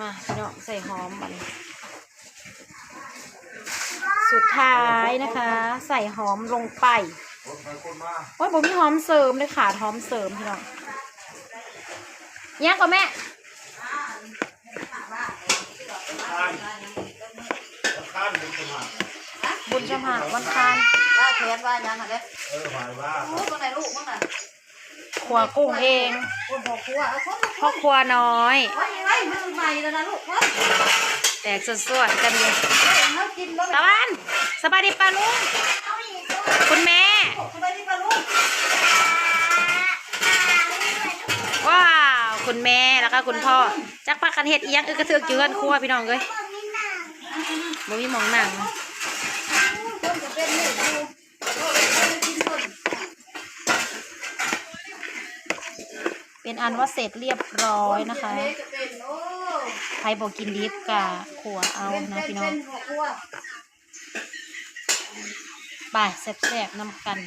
ມາພີ່ນ້ອງ ໃສ່ຫອມບັດນີ້ ສຸດທ້າຍນະຄະ ໃສ່ຫອມລົງໄປ. ໂອ້ຍ ບໍ່ມີຫອມເສີມເລີຍ ຂາດຫອມເສີມພີ່ນ້ອງ. ຫຍັງກໍແມ່? ບຸນສະພາ ວັນຄານ ວ່າແຂນວ່າຫຍັງຫັ້ນເດ້. ເອີ ຫວາຍວ່າ ໂອ້ ເບິ່ງໃນລູກເບິ່ງນະ ຂົ້ວກຸ້ງເອງ ຄົນພໍ່ຄົວ ເອົາຄົນ ພໍ່ຄົວນ້ອຍ ໄວ້ໄວ້ ມັນໃໝ່ແລ້ວນະລູກ ຄົນ ແຕກສວດໆກັນຢູ່. ເອີ ເຮົາກິນບໍ່ ຕາວັນ ສະບາຍດີປ້າລຸງ ຄຸນແມ່ ສະບາຍດີປ້າລຸງ. ວ້າວ ຄຸນແມ່ ແລ້ວກໍຄຸນພໍ່ ຈັກພາກັນເຮັດອີ່ຫຍັງ ອຶກກະທຶກຢູ່ເຮືອນຄົວພີ່ນ້ອງເອີຍ ບໍ່ມີໝ່ອງນັ່ງ. ເປັນອັນວ່າເສັດລຽບຮ້ອຍນະຄະ. ໃຜບໍ່ກິນດິບກະຂົ້ວເອົານະພີ່ນ້ອງ. ໄປແຊບໆນຳກັນ.